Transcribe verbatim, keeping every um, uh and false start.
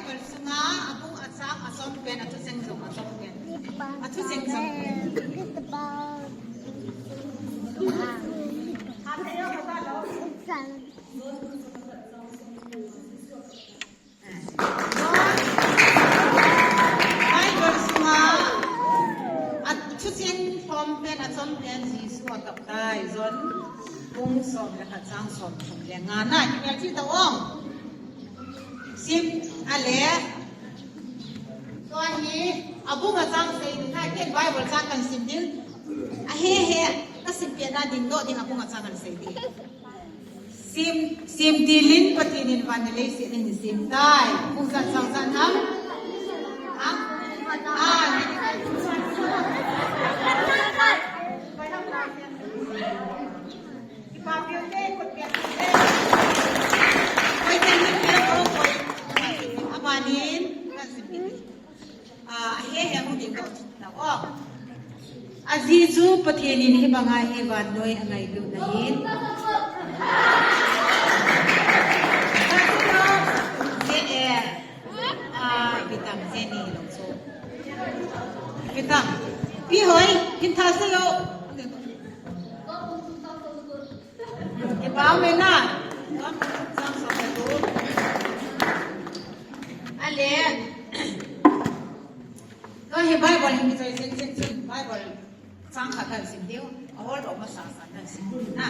Bible sunga abung achang achom pen, athucheng jong achom pen. Athucheng jong. Bible sunga athucheng lhom pen, achom pen Jesu akap tai. John bung som le khat chang som thum le nga na, kimelchih tao ong. Sim ale. Tua hi abung achang sei ding na, ken Bible chang kahin sim ding. Ahe he, kasim peh na ding doh ding, abung achang kahin sei ding. Sim, sim tilin Pathen in van le leiset ahin sem tai. Bung ijat chang ijat ham? Ha? Ah. Kipapil te, kut pia te. Koi te, kut pia te, koi. Abanin, kan sim peh. Ah, he, he, hung ding ko. Na ko. Ajeh chu Pathen in hibanga hi vannoi angailutna ahin. Je, eh, ah, Bitam, Jenny, Longso. Bitam. Pi hoi, hin tha se lo. Kipah mena. Ale. Tua hi Bible hi mi choi chen chen chen Bible chang khat kan sim diu. Ahol doh masa sa kan sim diu na.